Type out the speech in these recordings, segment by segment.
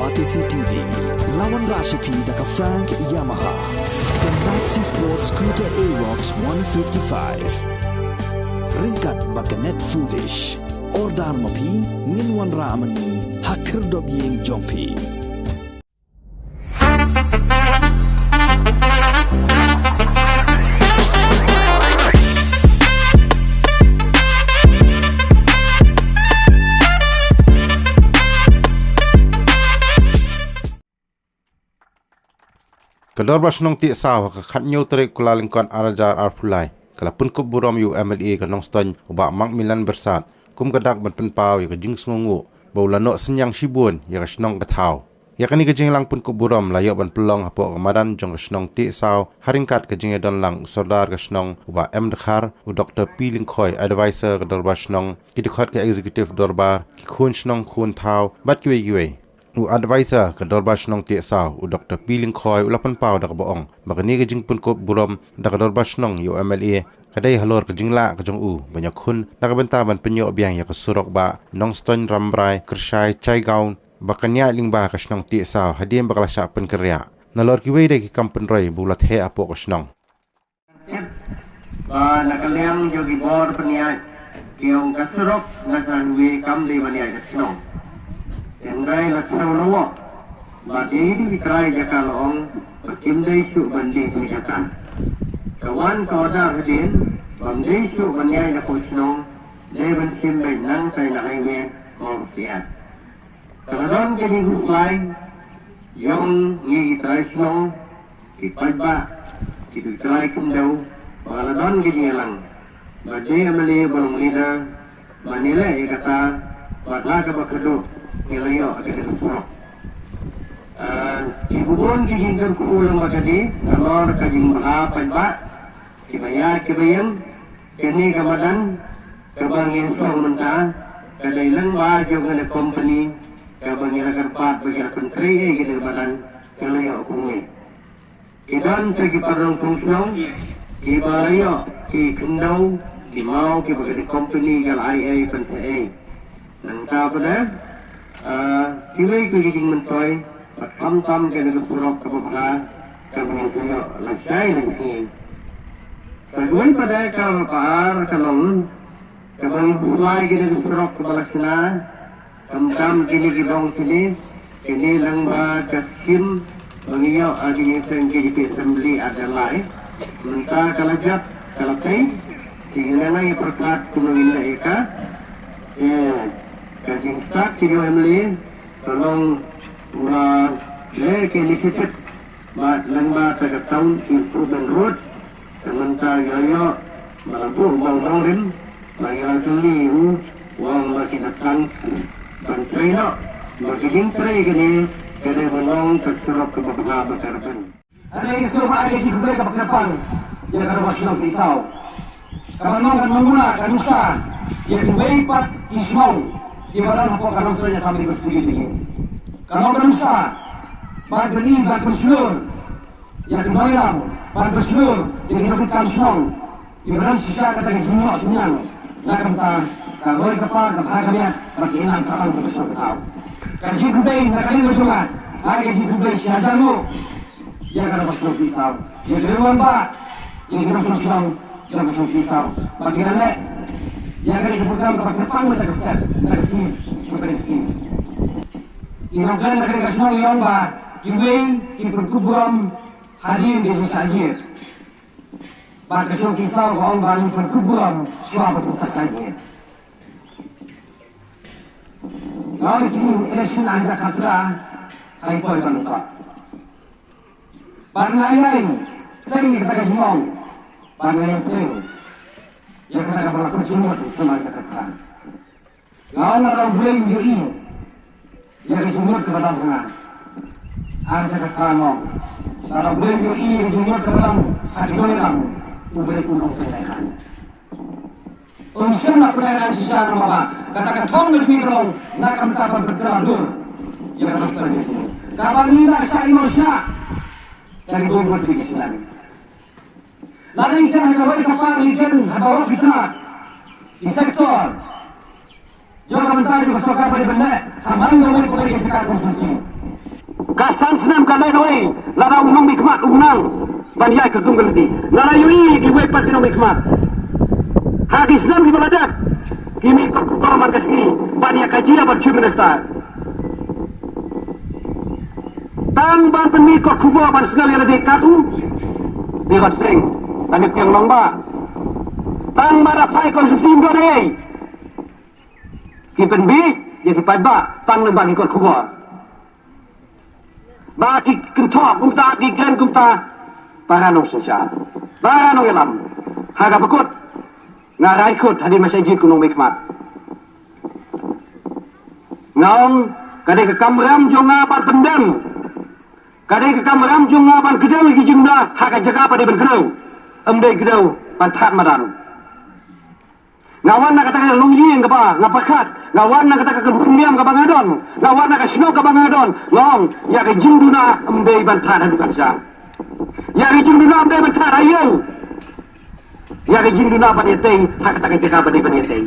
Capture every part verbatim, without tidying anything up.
Batesi T V, la wanrah sha phi da ka Frank Yamaha, ka Maxi Sport Scooter Aerox one fifty-five. Ryngkat bad ka Net Foodish. Order ma phi, ngin wanrah ma ngi ha khyrdop ïing jong phi. Ka Dorbar Shnong Tiehsaw ha ka khathynñiew tarik Kyllalyngkot arhajar arphew lai ka la pynkup burom ïa u M L A ka Nongstoiñ u Bah Macmillan Byrsat kum ka dak ban pynpaw ïa ka jingsngewnguh ba u la noh synñiang shibun ïa ka shnong ka thaw. Ïa kane ka jingïalang pynkup burom la ïoh ban pynlong hapoh ka madan jong ka shnong Tiehsaw ha ryngkat ka jingïadon lang u Sordar ka shnong u Bah M Dkhar, u Doktor P Lyngkhoi, Advisor ka Dorbar Shnong, ki dkhot ka Executive Dorbar, ki khun shnong khun thaw bad kiwei kiwei. U Advisor ka Dorbar Shnong Tiehsaw, u Doktor P Lyngkhoi, u la pynpaw da kaba ong ba kane ka jingpynkup burom da ka Dorbar Shnong ïa u M L A ka dei halor ka jinglah ka jong u ban ïakhun na ka bynta ban pynïoh biang ïa ka surok ba Nongstoiñ Rambrai Kyrshai Jaigaon ba kan ïaid lyngba ka shnong Tiehsaw hadien ba ka la shah pynkynriah. Nalor kiwei de ki kam pynroi ba u la theh hapoh ka shnong. Ba na ka liang jong ki bor pynïaid ki ong ka surok na ka highway kam dei ban ïaid ka shnong. Hynrei la shnong na wok ba dei ki trai jaka la ong ba kim dei shuh ban dei ki jaka. Ka wan ka order hadien bym dei shuh ban ïaid na ka shnong, dei ban shim beit nangtai na highway mawsiat. Ka la don ka jingkhuslai ïong ngi ki trai shnong, ki paidbah, ki trai khyndew, ba ka la don ka jingïalang ba dei M L A ba long leader ban ïaleh ïa kata, bad la kaba khadduh ngi la ïoh ka jingkhuslai. Ah, ki bun ki jingkyrkhu long ba ka dei nalor ka jingbha paidbah, kiba ïaid kiba ïeng. Kane ka madan kaba ngi ïohsngew mynta ka dei lyngba jong kane ka company kaba ngi la kyrpad ba ki la pyntrei ïa kane ka madan, ka la ïoh kumne. Ki don sa ki paralok shnong kiba la ïoh ki khyndew, ki maw, kiba kane ka company ka la ai ei pynthei ei. Nangta pat de, ah, kiwei ki jingmyntoi, bad khamtam kane ka surok kaba bha kaba ngi ïoh lashai lasngi. Sa kawei pat de kaba ar ka long kaba ngi pynlai kane ka surok kaba la shna. Khamtam kine ki long kine, kine lyngba ka skim ba ngi ïoh ha kine ki seng K J P Assembly ar hajar lai. Mynta ka la jop, ka la tei. Te ngi nang ïa pyrkhat kumno ngin leh ïa ka. Te ka jingstad ka jong M L A ka long u la leh ka initiative ba lyngba ka Town Improvement Road. Te mynta ngi la ïoh ba la buh u nongrim ba ngi la kylli u, u ong ba ki la tang ban trei noh, ba ki jingtrei kane ka dei ban long ka surok kaba bha ba kyrpang. Hynrei ngi sngewbha ïa ka jingkhublei kaba kyrpang ïa ka Dorbar Shnong Tiehsaw. Kaba long ka namuna, ka nuksa ïa kiwei pat ki shnong kiba don hapoh ka Nongstoiñ Assembly Constituency. Ka long ka nuksa ban pyni, ban pynshlur ïa ki nongïalam, ban pynshlur ïa ki nongtrei kam shnong. Ïa ban shisha kata ka jingïoh synñiang na ka bynta ka roi ka par, ka bha ka miat ba ki nang sah ka shnong ka thaw. Ka jingkhublei na ka liang ka jong nga, ka jingkhublei shi hajar nguh ïa ka Dorbar Shnong Tiehsaw, ïa ka Ri Rangbah, ïa ka Nongshong Shnong, ïa ka Shnong Tiehsaw ba ki la leh ïa ka program kaba kyrpang mynta ka step, mynta ka skim, mynta ka skim. Ïa ka shnong ïa ong ba kiwei ki pynkup burom hadien ka jingshah jied. Bad ka shnong Tiehsaw ka ong ba ngi pynkup burom shuwa ba pynshah jied. Nga ong ki election ar hajar khatar ha i poi ban ka. Bad nga ïai teng ïa kata ka jingmong, bad nga ïai teng ïa kata kaba la pynjulmut kumba ka kyrpang. Nga ong nga la burom ïa i ïa ka jingmut kaba dang ha nga. Ar hajar khatar nga ong nga la burom ïa i ïa ka jingmut kaba dang ha ki nongïalam u Blei un ong pynlehkai. Un shim na pynlehkai shisha namar ba kata ka thong ka jong ngi ka long na ka bynta ban pynkylla dur ïa ka Nongstoiñ. Kaba ngi la shah ïoh shah da ki bun bun ki shnong. Lada ngi kren ha kawei ka por, ngi kren ha baroh ki tnat, ki sektor jong ka bynta jong ka sorkar ba dei ban leh ha man kawei pa kawei ka jaka ka constituency. Ka san snem ka leit noh ei, lada u nongmihkhmat u nang ban ïaid kyrkhu ka lynti. Nga la ïohi ïa kiwei pat ki nongmihkhmat ha ki snem kiba la dep, ki mih kot khubor man ka sngi ban ïa ka jia ban Chief Minister. Tang ban pynmih kot khubor ban sngew ïa lade katto, Tirot Sing, lane Piang Nongbah. Tang ban da phai constituency ym don ei, ki pynbieit ïa ki paidbah tang lyngba ki kot khubor. Ba ki kynthoh kumta, ki kren kumta. Para nongsynshar, para nongïalam, ha kaba kut nga rai kut hadien ba sha jied kum u nongmihkhmat. Nga ong, ka dei ka kamram jong nga ban pyndem, ka dei ka kamram jong nga ban kdew ïa ki jingduna ha ka jaka ba dei ban kdew, ym dei kdew ban thad madan. Nga wan na kata ka longïing kaba nga pyrkhat, nga wan na kata ka kynhun niam kaba nga don, nga wan na ka shnong kaba nga don. Nga ong, ïa ka jingduna ym dei ban thad ha dukan sha, ïa ka jingduna ym dei ban thad ha ïew, ïa ka jingduna ban ïatei ha kata ka jaka ba dei ban ïatei.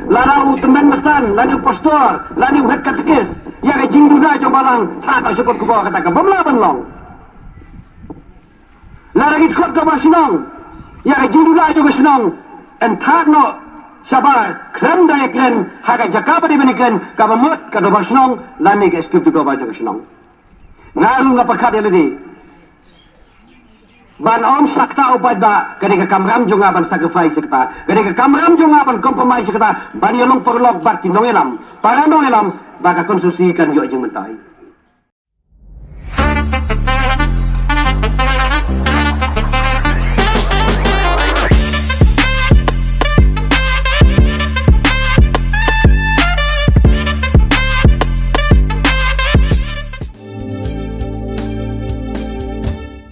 Lada u tymmen basan, lane u pastor, lane u head katekis, ïa ka jingduna jong balang thad ha sha kot khubor kata ka bym lah ban long. Lada ngi khot dorbar shnong, ïa ka jingduna jong ka shnong yn thad noh shabar, khlem da ïakren ha ka jaka ba dei ban ïakren, kaba mut ka dorbar shnong lane ka executive dorbar jong ka shnong. Nga ruh nga pyrkhat ïa lade, ban ym shah ktah u paidbah, ka dei ka kamram jong nga ban sacrifice ïa kata, ka dei ka kamram jong nga ban compromise ïa kata, ban ïalong paralok bad ki nongïalam, para nongïalam, ba ka constituency kan ïoh jingmyntoi.